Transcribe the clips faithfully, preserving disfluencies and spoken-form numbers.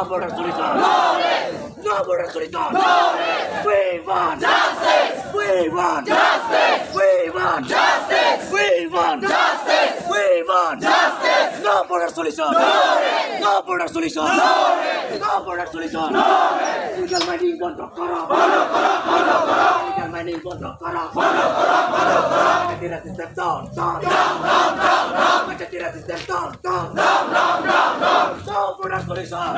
No border solution. No rest. No border solution. No rest. We want justice. We want justice. We want justice. We want justice. We want justice. No border solution. No rest. No border solution. No rest. No border solution. No rest. Illegal mining বন্ধ করো। বন্ধ করো, বন্ধ করো। Illegal mining বন্ধ করো। বন্ধ করো, বন্ধ করো। Pachethira system down, down, down, down, down, down. Pachethira system down, down, down, down, down, down. No border solution.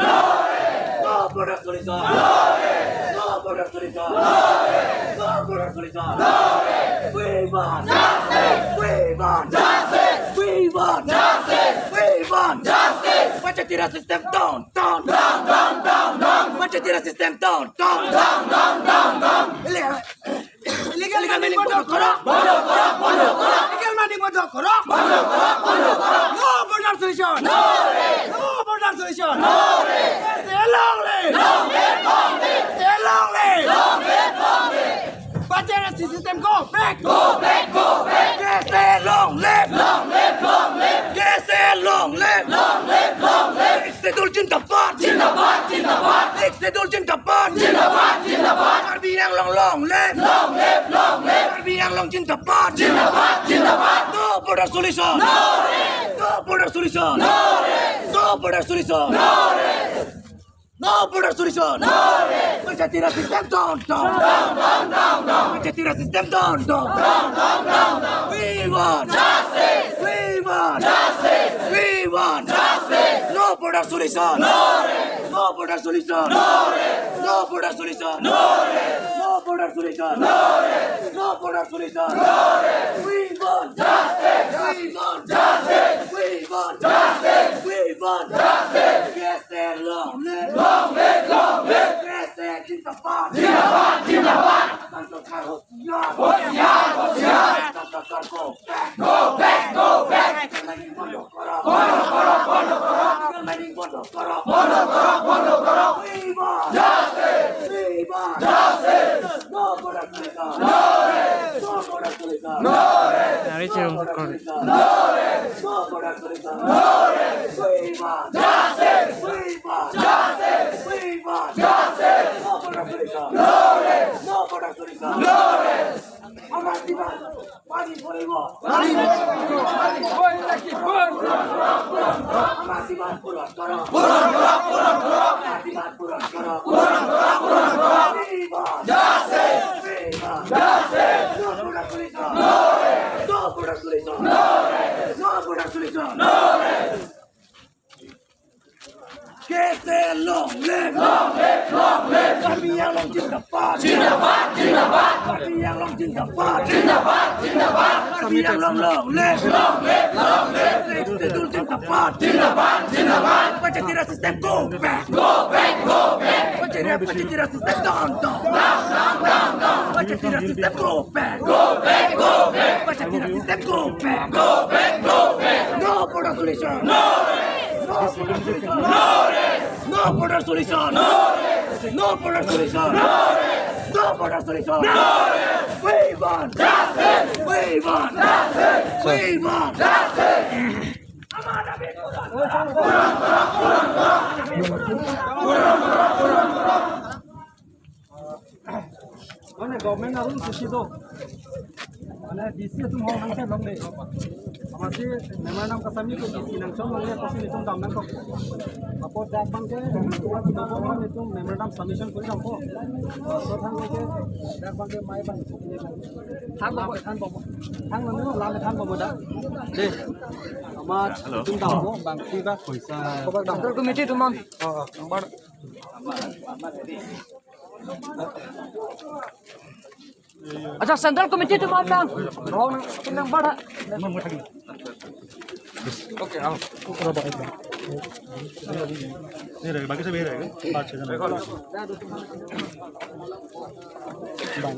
No border solution. No border solution. No border solution. We want justice. We want justice. We want justice. We want justice. Pachethira system down, down, down, down, down, down. Pachethira system down, down, down, down, down, down. Illegal Illegal mining বন্ধ করো। বন্ধ করো, বন্ধ করো। Illegal mining বন্ধ করো। বন্ধ করো, বন্ধ করো। No border solution. No rest. No border solution. No rest. K S A long live. Long live, long live. K S A long live. Long live, long live. Pachethira system go back. Go back, go back. K S A long live. Long live, long live. K S A long live. Long live, long live. Sixth Schedule zindabad. Zindabad, zindabad. Sixth Schedule zindabad. Zindabad, zindabad. Karbi Anglong long live. Long live, long live. Karbi Anglong zindabad. Zindabad, zindabad. No border solution. No rest. No border solution. No rest. No border solution. No rest. No border solution. No rest. Pachethira system down, down. Down, down, down, down. Pachethira system down, down. Down, down, down, down. We want justice. We want justice. We want justice. No border solution. No rest. No border solution. No rest. No border solution. No rest. No border solution. No rest. No border solution. No rest. We want justice. We want justice. We want justice. We want justice. K S A long live. Long live, long live. K S A zindabad. Zindabad, zindabad. Assam Sarkar होशियार। होशियार, होशियार। Assam Sarkar go back। Go back, go back। Illegal mining বন্ধ করো। বন্ধ করো, বন্ধ করো। Illegal mining বন্ধ করো। বন্ধ করো, বন্ধ করো। We want justice। We want justice। No border solution। No rest। No border solution। No rest। No border solution। No rest. No border solution. No rest. We want justice. We want justice. We want justice. No border solution. No rest. No border solution. No rest. আমাৰ ডিমাণ্ড মানিব লাগিব। মানিব লাগিব। আমাৰ ডিমাণ্ড পূৰণ কৰক। পূৰণ কৰক, পূৰণ কৰক। আমাৰ ডিমাণ্ড পূৰণ কৰক। পূৰণ কৰক, পূৰণ কৰক। We want justice. We want justice. No border solution. No rest. No border solution. No rest. No border solution. No rest. K S A long live. Long live, long live. Karbi Anglong zindabad. Zindabad, zindabad. Karbi Anglong zindabad. Zindabad, zindabad. Karbi Anglong long live. Long live, long live. Sixth Schedule zindabad. Zindabad, zindabad. Pachethira system go back. Go back, go back. Pachethira, Pachethira system down, down. Down, down, down, down. Pachethira system go back. Go back, go back. Pachethira system go back. Go back, go back. No border solution. No rest. No border solution. No rest. No border solution. No rest. No border solution. No rest. No border solution. No rest. We want justice. We want justice. We want justice. মানে government arum sisi do. Mane D C atum hong hong ke longle. Amatsi memorandum kasami ko D C nangchon longle, kosi nitum dam nangkok. Apot dak bangke, nitum memorandum submission kori dampo. So thang ke, dak bangke mai bang. Thang bobo, thang bobo. Thang nang nang lam thang bobo dak. De. Amat nitum dampo, bang tiba. Central committee atum. Oh, oh. अच्छा, central committee तो मानता हूँ। Okay, आओ। ये रहे, बाकी सब ये रहेगा, पाँच छः जन।